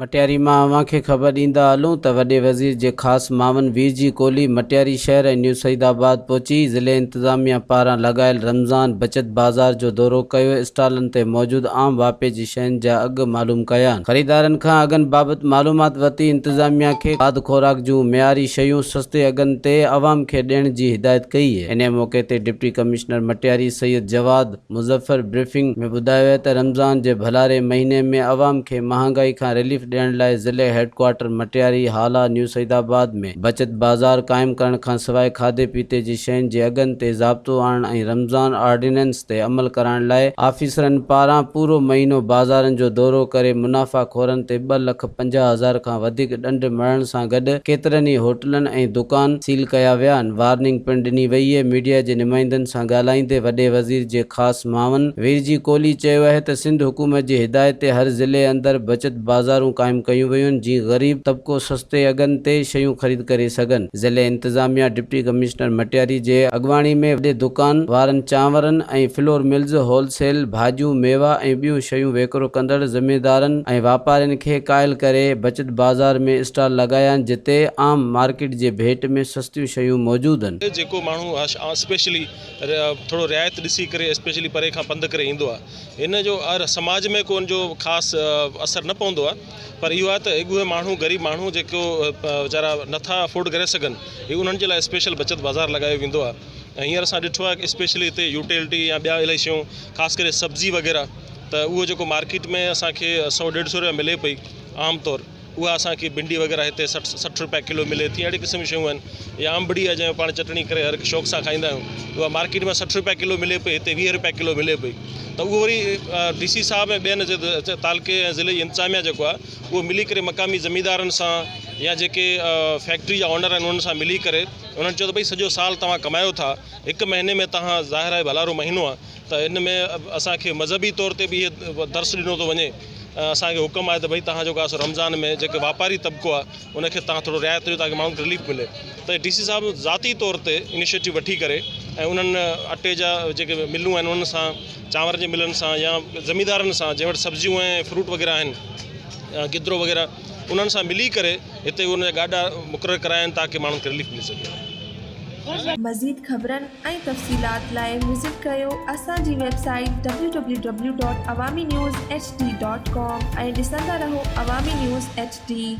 مٽياري مان اوهان کي خبر ڏيندا هلون ته وڏي وزير جي خاص معاون ويرجي ڪولهي مٽياري شهر ۽ نيو سعيد آباد پهچي ضلعي انتظاميا پاران لڳايل رمضان بچت بازار جو دورو ڪيو اسٽالن تي موجود عام واهپي جي شين جا اگهه معلوم ڪيا خريدارن کان اگهن بابت معلومات ورتي انتظاميا کي کاڌ خوراڪ جون معياري شيون سستي اگهن تي عوام کي ڏيڻ جي هدايت ڪئي انهي موقعي تي deputy commissioner Matiari Syed Jawad Muzaffar briefing ۾ ٻڌايو ته رمضان جي ڀلاري مهيني ۾ عوام کي مهانگائي کان رليف ڏيڻ لاء ضلعي هيڊڪوارٽر مٽياري، هالا، نيو سعيدآباد ۾ بچت بازار قائم ڪرڻ کانسواء کاڌي پيتي جي شين جي اگهن تي ضابطو آڻڻ ۽ رمضان آرڊيننس تي عمل ڪرائڻ لاء آفيسرن پاران پورو مهينو بازارن جو دورو ڪري منافع خورن تي 2,50,000 کان وڌيڪ ڏنڊ مڙهڻ سان گڏ ڪيترن ئي هوٽلن ۽ دڪان سيل ڪيا ويا آهن، وارننگ پڻ ڏني وئي، ميڊيا جي نمائندن سان ڳالهائيندي وڏي وزير جي خاص معاون ويرجي ڪولهي چيو آهي ته سنڌ حڪومت جي هدايت تي هر ضلعي اندر بچت بازارون قائم ڪيون ويون آهن جيئن غريب طبقو سستي اگهن تي شيون خريد ڪري سگهن، ضلعي انتظاميا ڊپٽي ڪمشنر مٽياري جي اڳواڻي ۾ وڏي دڪان وارن چانورن ۽ فلور ملز، هول سيل، ڀاڄيون، ميوا ۽ ٻيون شيون ويڪرو ڪندڙ زميندارن ۽ واپارين کي قائل ڪري بچت بازار ۾ اسٽال لڳايا آهن جتي عام مارڪيٽ جي ڀيٽ ۾ سستيون شيون موجود آهن. جيڪو ماڻهو اسپيشلي ٿورو رعايت ڏسي ڪري اسپيشلي پري کان پنڌ ڪري ايندو آهي هن جو سماج ۾ ڪو ان جو خاص اثر نه پوندو آهي پر اهو آهي ته اهي ماڻهو غريب ماڻهو جيڪو ويچارا نٿا افورڊ ڪري سگهن هي انهن جي لاء اسپيشل بچت بازار لڳايو ويندو آهي ۽ هينئر اسان ڏٺو آهي اسپيشلي هتي يوٽيلٽي يا ٻيا الاهي شيون خاص ڪري سبزي وغيره ته اهو جيڪو مارڪيٽ ۾ اسانکي سو ڏيڍ سو روپيا ملي پئي عام طور اها اسانکي ڀنڊي وغيره هتي 60 60 روپيا ڪلو ملي ٿي اهڙي قسم جون شيون آهن يا انبڙي آهي جنهن جو پاڻ چٽڻي ڪري هر هڪ شوق سان کائيندا آهيون اها مارڪيٽ ۾ 60 روپيا ڪلو ملي پئي هتي 20 روپيا ڪلو ملي پئي ته اهو وري ڊي سي صاحب ۽ ٻين تعلقي ۽ ضلعي جي انتظاميا جيڪو آهي اهو ملي ڪري مقامي زميندارن سان يا جيڪي فيڪٽري جا آنر آهن انهن سان ملي ڪري انهن چيو ته ڀئي سڄو سال توهان ڪمايو ٿا هڪ مهيني ۾ توهان ظاهر آهي ڀلارو مهينو آهي ته ان ۾ اسان کي مذهبي طور تي به اهي درس ڏنو ٿو وڃي اسان کي حڪم آهي ته ڀئي توهان جيڪو آهي سو رمضان ۾ جيڪي واپاري طبقو آهي ان کي توهان ٿورو رعايت ڏيو تاڪه ماڻهن کي رليف ملي ته ڊي سي صاحب ذاتي طور تي انيشيٽو وٺي ڪري ۽ انهن اٽي جا جيڪي ملون آهن انهن سان چانور جي ملن سان يا زميندارن سان جنهن وٽ سبزيون ۽ فروٽ وغيره آهن گدرو وغيره انهن سان ملي ڪري هتي ان جا گاڏا مقرر ڪرايا آهن تاڪه ماڻهن کي رليف ملي سگهي. مزيد خبرن ۽ تفصيلات لاء وزٽ ڪريو اسان جي website www.awaminews hd.com ۽ ڏسندا رهو عوامي نيوز ايڇ ڊي.